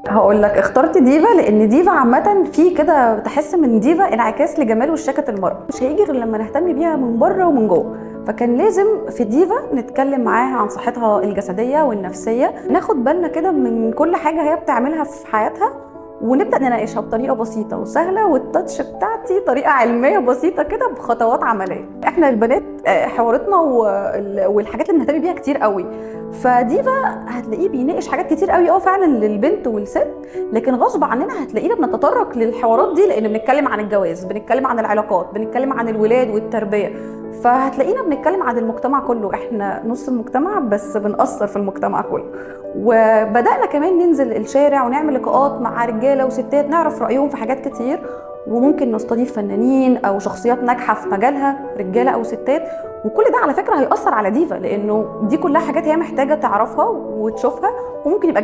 هقول لك اخترت ديفا لان ديفا عامة في كده تحس من ديفا انعكاس لجمال وشياكه المرأة، مش هيجي غير لما نهتم بيها من بره ومن جوه. فكان لازم في ديفا نتكلم معاها عن صحتها الجسدية والنفسية، ناخد بالنا كده من كل حاجة هي بتعملها في حياتها، ونبدا نناقشها بطريقة بسيطة وسهلة، وال touch بتاعتي طريقه علمية بسيطة كده بخطوات عملية. احنا البنات حواراتنا والحاجات اللي بنهتم بيها كتير قوي، فديفا هتلاقيه بيناقش حاجات كتير قوي فعلا للبنت والست، لكن غصب عننا هتلاقينا بنتطرق للحوارات دي، لان بنتكلم عن الجواز، بنتكلم عن العلاقات، بنتكلم عن الولاد والتربية، فهتلاقينا بنتكلم عن المجتمع كله. احنا نص المجتمع بس بنأثر في المجتمع كله. وبدأنا كمان ننزل الشارع ونعمل لقاءات مع رجاله وستات نعرف رأيهم في حاجات كتير، وممكن نستضيف فنانين او شخصيات ناجحة في مجالها، رجاله او ستات، وكل ده على فكرة هيأثر على ديفا، لانه دي كلها حاجات هي محتاجه تعرفها وتشوفها، وممكن يبقى